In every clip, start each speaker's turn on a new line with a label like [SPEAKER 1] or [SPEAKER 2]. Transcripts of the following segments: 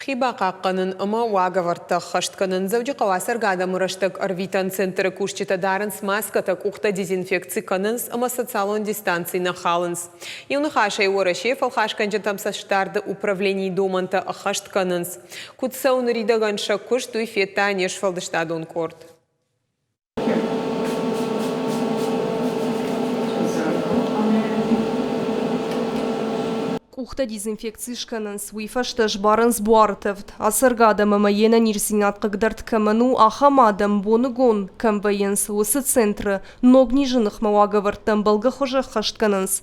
[SPEAKER 1] Хи бахъахъхъӕнын ӕмӕ уагӕвӕрдтӕ ӕххӕст кӕнын. Дзӕуджыхъӕуы ацӕргӕ адӕмы рӕстӕг ӕрвитӕн центры кусджытӕ дарынц маскӕтӕ, къухтӕ дезинфекци кӕнынц ӕмӕ социалон дистанци нӕ халынц. Иу ныхасӕй, Уӕрӕсейы фӕлхасгӕнджытӕм цӕстдарды управленийы домӕнтӕ ӕххӕст кӕнынц. Куыд цӕуы ныридӕгӕн сӕ куыст, уый федта не сфӕлдыстадон къорд.
[SPEAKER 2] Къухтӕ дезинфекци скӕнынц, уый фӕстӕ сбарынц буары тӕвд. Ацӕргӕ адӕм ӕмӕ йе нӕниздзинад хъыгдӕрд кӕмӕн у, ахӕм адӕм боныгон кӕм вӕййынц, уыцы центры ног низы ныхмӕ уагӕвӕрдтӕ ӕмбӕлгӕ хуызы ӕххӕст кӕнынц.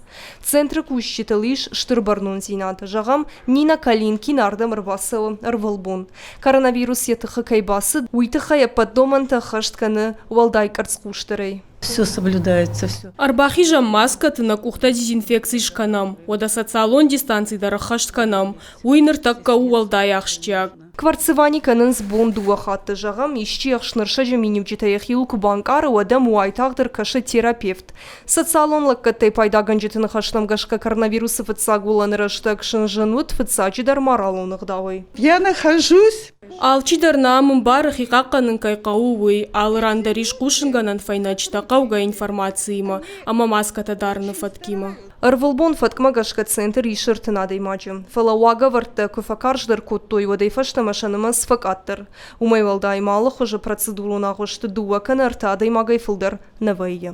[SPEAKER 2] Центры кусджытыл ис стыр бӕрнондзинад. Зӕгъӕм, Нина Калинкина ардӕм ӕрбацӕуы ӕрвылбон. Коронавирус йӕ тыхы кӕй бацыд, уый тыххӕй ӕппӕт домӕнтӕ ӕххӕст кӕны уӕлдай къӕрцхъусдӕрӕй.
[SPEAKER 3] Все соблюдается, все.
[SPEAKER 4] Ӕрбахизӕм маскӕты, нӕ къухтӕ дезинфекци скӕнӕм, уӕдӕ социалон дистанци дӕр ӕххӕст кӕнӕм. Уый ныртӕккӕ у уӕлдай ахсджиаг.
[SPEAKER 2] Кварцевани кӕнынц бон дыууӕ хатты. Зӕгъӕм, исчи ӕхснырсӕджы миниуджытӕ йӕхиуыл куы банкъары, уӕд ӕм уайтагъд ӕркӕсы терапевт. Социалон лӕггӕдтӕй пайдагӕнджыты ныхӕстӕм гӕсгӕ коронавирусы фыццаг уылӕны рӕстӕг сын зын уыд фыццаджыдӕр моралон ӕгъдауӕй.
[SPEAKER 5] Я нахожусь
[SPEAKER 4] Алчидӕр нӕ ам ӕмбары, хи хъахъхъӕнын кӕй хъӕуы, уый. Алы ран дӕр ис хъусынгӕнӕн фӕйнӕджытӕ хъӕугӕ информациимӕ ӕмӕ маскӕтӕ дарыны фӕткимӕ.
[SPEAKER 2] Ӕрвылбон фӕткмӕ гӕсгӕ центр исы 30 адӕймаджы. Фӕлӕ уагӕвӕрдтӕ куы фӕкарздӕр кодтой, уӕдӕй фӕстӕмӕ сӕ нымӕц фӕкъаддӕр. Уымӕй уӕлдай ма алы хуызы процедурон агъуысты дыууӕ кӕнӕ ӕртӕ адӕймагӕй фылдӕр нӕ вӕййы.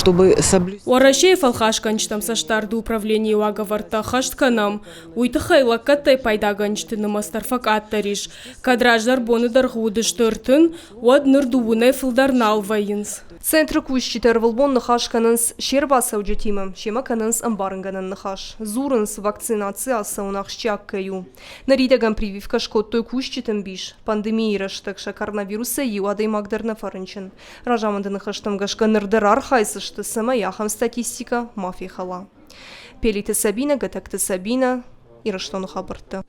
[SPEAKER 5] Чтобы соблюсти
[SPEAKER 4] Уӕрӕсейы фӕлхасгӕнджытӕм цӕстдарды управленийы уагӕвӕрдтӕ ӕххӕст кӕнӕм, уый тыххӕй лӕггӕдтӕй пайдагӕнджыты нымӕц дӕр фӕкъаддӕр ис. Кӕд раздӕр боны дӕргъы уыдысты 30, уӕд ныр дыууынӕй фылдӕр нал вӕййынц.
[SPEAKER 2] Центры кусджытӕ ӕрвылбон ныхас кӕнынц се рбацӕуджытимӕ, семӕ кӕнынц ӕмбарынгӕнӕн ныхас. Дзурынц, вакцинаци ацӕуын ахсджиаг кӕй у. Ныридӕгӕн прививкӕ скодтой кусджыты мбис. Пандемийы рӕстӕг сӕ коронавирусӕй иу адӕймаг дӕр нӕ фӕрынчын. Разамынды ныхӕстӕм гӕсгӕ ныр дӕр архайдзысты, цӕмӕй ахӕм статистикӕ ма фехӕла. Пелиты Сабинӕ, Гӕтӕгты Сабинӕ, Ирыстоны хабӕрттӕ.